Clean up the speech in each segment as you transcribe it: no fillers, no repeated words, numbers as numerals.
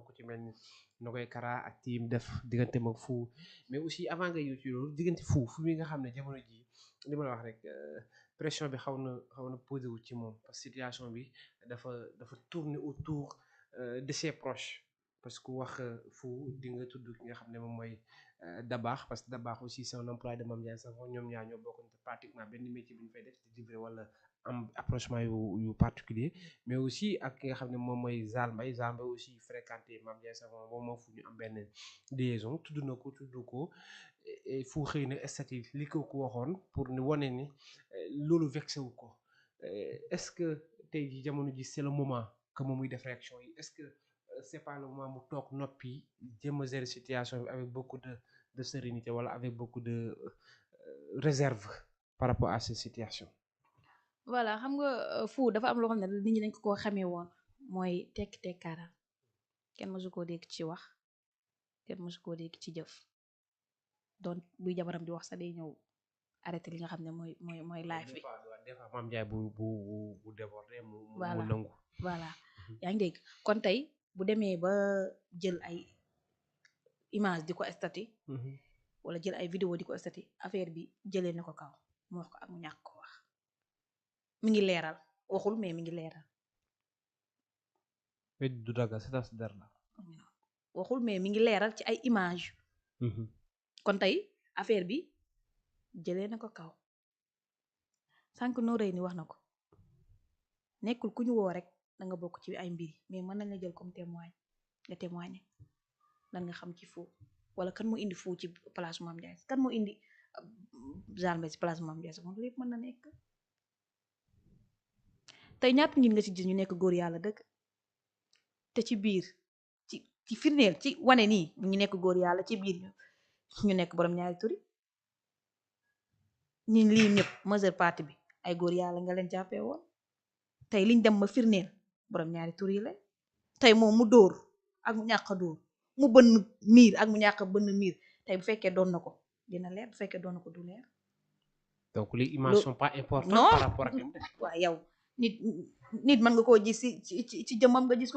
ku ci mel ni Nogoy Kara ak team def diggante mag fu mais aussi avant nga yow ci loolu diggante fu mi nga xam ne jamono ji li ma la wax rek pression bi xaw na posé wu ci moom parce que situation bi dafa tourner autour de ses proches parce que wax fu di nga tudd ki nga xam ne moom mooy Dabakh parce que Dabakh aussi c'est un employé de Mame Ndiaye Savon ñoom ñaar ñoo bokk pratiquement benn métier bi ñu fay def di livrer wala am approchement yu particulier mais aussi ak ki nga xam ne moom mooy Zal Mbaye aussi fréquenté Mame Ndiaye Savon moom moo fu ñu am benn liaison tudd ko fu xëy na statut li ko waxoon pour ni wane ni loolu vexé wu ko est-ce que tey ji jamono ji c'est le moment que moom muy def réaction yi est-ce que c'est pas le moment mu toog noppi jéem a gérer situation bi avec beaucoup de sérénité wala avec beaucoup de réserve par rapport à cette situation. voilà xam nga fu dafa am loo xam ne nit ñi dañ ko koo xamee woon mooy tekk tekkaaral kenn mësu koo dégg ci wax kenn mësu koo dégg ci jëf donc buy jabaram di wax sax day ñëw arrêté li nga xam ne mooy live bi. des fois Mame Ndiaye bu débordé mu voilà nangu. voilà yaa ngi dégg kon tey bu demee ba jël ay image di ko statut wala jël ay vidéo di ko statut affaire bi jëlee na ko kaw mu wax ko ak mu ñàkk ko wax mi ngi leeral waxul mais mi ngi leeral. du daga c'est der la. waxul mais mi ngi leeral ci ay image kon tey affaire bi jëlee na ko kaw sànq noo rëy ni wax na ko nekkul ku ñu woo rek da nga bokk ci ay mbir mais mën nañ la jël comme témoin nga témoigner lan nga xam ci Fou wala kan moo indi Fou ci place Mame Ndiaye kan moo indi Zal Mbaye ci place Mame Ndiaye moom lépp mën na nekk tey ñaata nit nga ci gis ñu nekk góor yàlla dëgg te ci biir ci firndeel ci wane nii ñu nekk góor yàlla ci biir ñu nekk borom ñaari turi ñi lii ñëpp majeure partie bi ay góor yàlla nga leen jàppee woon tey liñ dem ma firndeel borom ñaari turi la tey moom mu dóor ak mu ñàkk a dóor mu bënn miir ak mu ñàkk a bënn miir tey bu fekkee doon na ko dina leer bu fekkee doon na ko du leer. donc les images sont pas importantes par rapport ak waaw yow nit mën nga koo gis ci jëmmam nga gis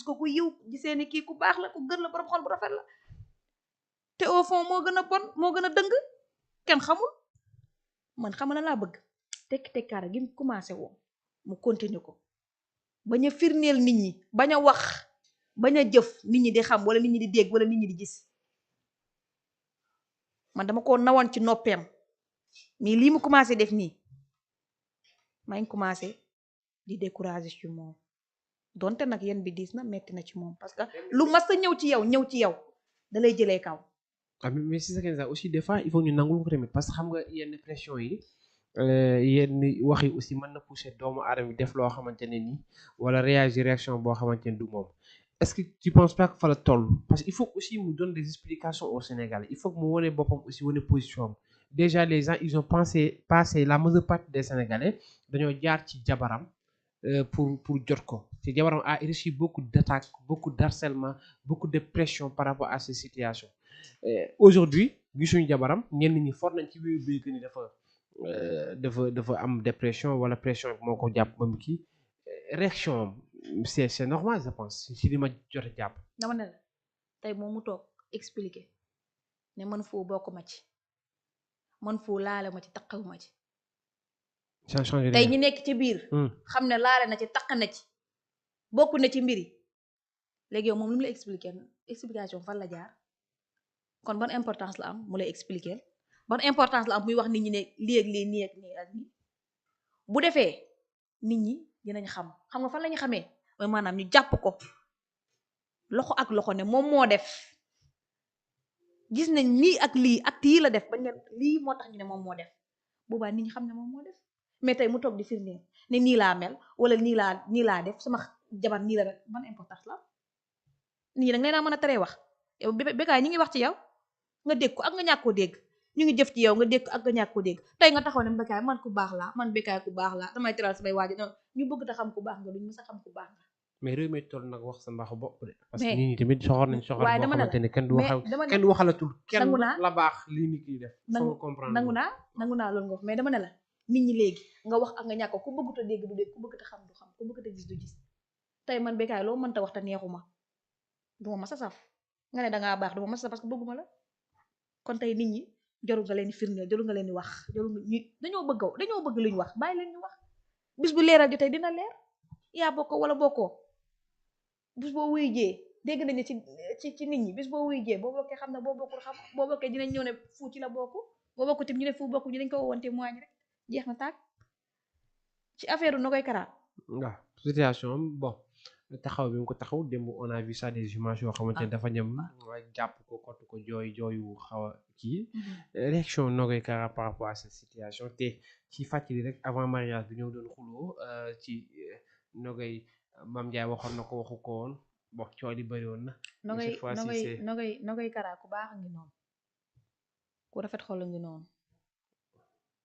ko ku yiw gisee ni kii ku baax la ku gën la borom xol bu rafet la te au fond moo gën a bon moo gën a dëng kenn xamul man xam na laa bëgg tekkaara gi mu commencé woon mu continuer ko bañ a firndeel nit ñi bañ a wax bañ a jëf nit ñi di xam wala nit ñi di dégg wala nit ñi di gis man dama ko nawoon ci noppeem mais lii mu commencé def nii maa ngi commencé di décourager ci moom donte nag yéen bi diis na metti na ci moom parce que lu mas a ñëw ci yow da lay jëlee kaw. ah mais si ça aussi des fois il faut ñu nangul ko tamit parce que xam nga yenn pression yi yenn wax yi aussi mën na pousser doomu aadama def loo xamante ne nii wala réaction boo xamante ne du moom est-ce que tu penses pas que fa la toll parce que il faut aussi mu donne des explications au Sénégal il faut que mu wane boppam aussi wane position am déjà les gens ils ont passé la majeure partie des Sénégalais dañoo jaar ci jabaram pour jot ko ci jabaram a reçu beaucoup d'attaques beaucoup d'harcèlement beaucoup de pression par rapport à ces situations aujourd'hui gisuñu jabaram ñenn ñi for nañ ci wéyu béy que ni dafa am dépression wala pression moo ko jàpp ba mu kii réaction am c'est normal je pense si li ma jot a jàpp. dama ne la tey moom mu toog expliquer ne man Fou bokk ma ci man Fou laale ma ci taqaw ma ci. tey ñi nekk ci biir. xam ne laale na ci taq na ci bokk na ci mbiri léegi yow moom lu mu la explication fan la jaar kon ban importance la am mu lay expliquer ban importance la am muy wax nit ñi ne lii ak lii nii ak nii ak nii bu defee nit ñi dinañ xam nga fan la ñu xamee mooy maanaam ñu jàpp ko loxo ak loxo ne moom moo def gis nañ lii ak lii ak yii la def bañ ne lii moo tax ñu ne moom moo def boobaa nit ñi xam ne moom moo def mais tey mu toog di firndeel ne nii laa mel wala nii laa def sama jabar nii la def ban importance la nit ñi nag nee naa mën a teree wax yow Bécaye ñi ngi wax ci yow nga dégg ko ak nga ñàkk koo dégg ñu ngi jëf ci yow nga dégg ko ak nga ñàkk koo dégg tey nga taxaw ne Bécaye man ku baax laa man Bécaye ku baax laa damay teral samay waajur non ñu bëgg ta xam ku baax nga duñ mës a xam ku baax nga. mais réew mi toll nag wax sa mbaaxu bopp de. parce que nit ñi tamit soxor nañ soxor boo xamante ne kenn du waxalatul kenn la baax lii nit ki def. faut comprendre nangu naa loolu nga wax mais dama ne la nit ñi léegi nga wax ak nga ñàkk ku bëgg ta dégg du dégg ku bëgg ta xam du xam ku bëgg ta gis du gis tey man Bécaye loo mënta wax te neexuma du ma masa saf nga ne dangaa baax du ma masa saf parce que bëgguma la kon tey nit ñi jarul nga leen di firndeel jarul nga leen di wax jarul nga dañoo bëgg lu ñu wax bàyyi leen ñu wax bis bu leeral jotee dina leer yaa bokkoo wala bokkoo bis boo wuy jee dégg nañu ci nit ñi bis boo wuy jee boo bokkee xam ne boo bokkul xam boo bokkee dinañ ñëw ne Fou ci la bokk boo bokkul tim ñu ne Fou bokk ñu dañ ko woon témoigne rek jeex na tàkk ci affaire Nogaye Kara. waaw situation bon taxaw bi mu ko taxaw démb on a vu ça des images yoo xamante ne dafa ñëm waaye jàpp ko kott ko jooyu xaw a kii réaction Nogaye Kara par rapport à cette situation te ci fàttali rek avant mariage bi ñëw doon xuloo ci Nogaye Mame Ndiaye waxoon na ko waxu ko woon bon coow li bëri woon na. Nogaye Kara ku baax a ngi noonu ku rafet xol a ngi noonu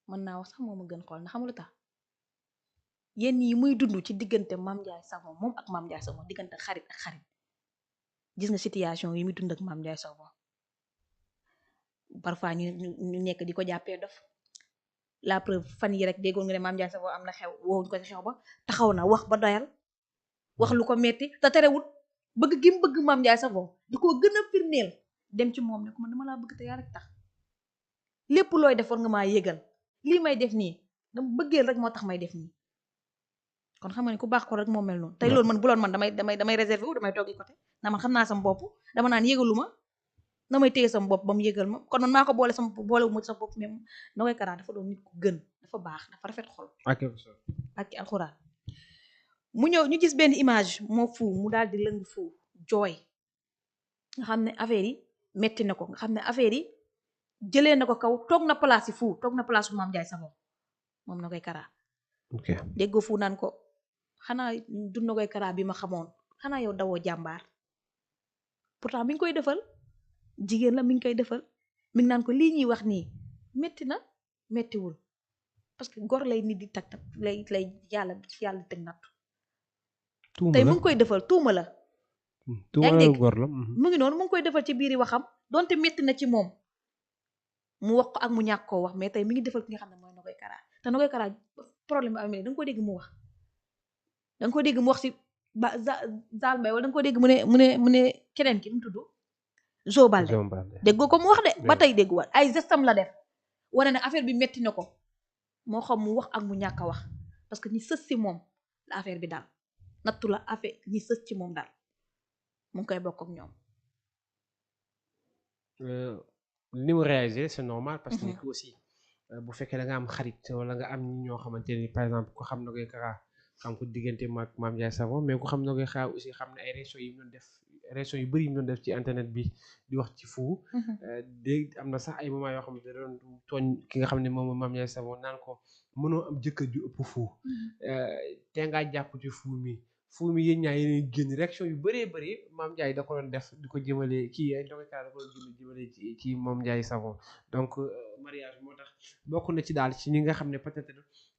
mën naa wax sax moom a gën xol na xamul tax yenn yi muy dund ci diggante Mame Ndiaye Savon moom ak Mame Ndiaye Savon diggante xarit ak xarit gis nga situation yi muy dund ak Mame Ndiaye Savon parfois ñu nekk di ko jàppee dof la preuve fan yi rek déggoon nga ne Mame Ndiaye Savon am na xew woowuñ ko ci xew ba taxaw na wax ba doyal wax lu ko metti te terewul bëgg gi mu bëgg Mame Ndiaye Savon di ko gën a firndeel dem ci moom ne ko man dama laa bëgg te yaa rek tax lépp looy defoon nga maa yëgal lii may def nii dama bëggeel rek moo tax may def nii kon xam nga ne ku baax ko rek moo mel noonu tey loolu man bu loon man damay réservé wu damay toggi côté ndax man xam naa sama bopp dama naan yëgalu ma damay téye sama bopp ba mu yëgal ma kon man maa ko boole sama boole mu sama bopp même Nogaye Kara dafa doon nit ku gën dafa baax dafa rafet xol ak alxuraan mu ñëw ñu gis benn image moo Fou mu daal di lëng Fou jooy nga xam ne affaire yi metti na ko nga xam ne affaire yi jëlee na ko kaw toog na place yi Fou toog na place bu Mame Ndiaye Savon moom Nogaye Kara déggoo Fou naan ko xanaa du Nogaye Kara bi ma xamoon xanaa yow dawoo jàmbaar pourtant mi ngi koy defal jigéen la mi ngi koy defal mi ngi naan ko lii ñuy wax nii metti na mettiwul parce que gor lay nit di tag lay yàlla teg nattu tey mu ngi koy defal tuuma la yaa ngi dégg mu ngi noonu mu ngi koy defal ci biiri waxam donte metti na ci moom mu wax ko ak mu ñàkk koo wax mais tey mi ngi defal ki nga xam ne mooy Nogaye Kara te Nogaye Kara problème bi amee da nga ko dégg mu wax da nga ko dégg mu wax si ba Zal Mbaye wala da nga ko dégg mu ne keneen ki mu tudd Zo Balde dégg ko mu wax de ba tey dégg waat ay gestam la def wane ne affaire bi metti na ko moo xam mu wax ak mu ñàkk a wax parce que ñi sës si moom la affaire bi daal nattu la affaire ñi sës ci moom daal mu ngi koy bokk ak ñoom. ni mu réagir c'est normal parce que nit ki aussi bu fekkee da nga am xarit wala nga am ñoo xamante ni par exemple ku xam Nogaye Kara xam ko diggante maag Mame Ndiaye Savon mais ku xam Nogaye Kara aussi xam ne ay réaction yi mu doon def réaction yu bëri yi mu doon def ci internet bi di wax ci Fou dégg am na sax ay moments yoo xam ne da doon tooñ ki nga xam ne moom Mame Ndiaye Savon naan ko mënoo am jëkkër ju ëpp Fou te ngaa jàpp ci Fou mi yéen ñaa yeneen génn réaction yu bëree bëri Mame Ndiaye da ko doon def di ko jëmale kii Nogaye Kara da ko doon jëmale ci Mame Ndiaye Savon donc mariage moo tax bokk na ci daal ci ñi nga xam ne peut-être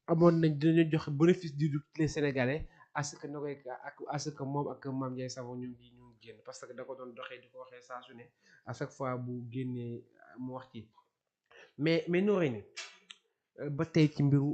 amoon nañ dinañu joxe bénéfice du doute les Sénégalais à ce que Nogaye Kara ak à ce que moom ak Mame Ndiaye Savon ñu ngi génn parce que da ko doon doxee di ko waxee saa su ne à chaque fois bu génnee mu wax ci mais nooree ni ba tey ci mbiru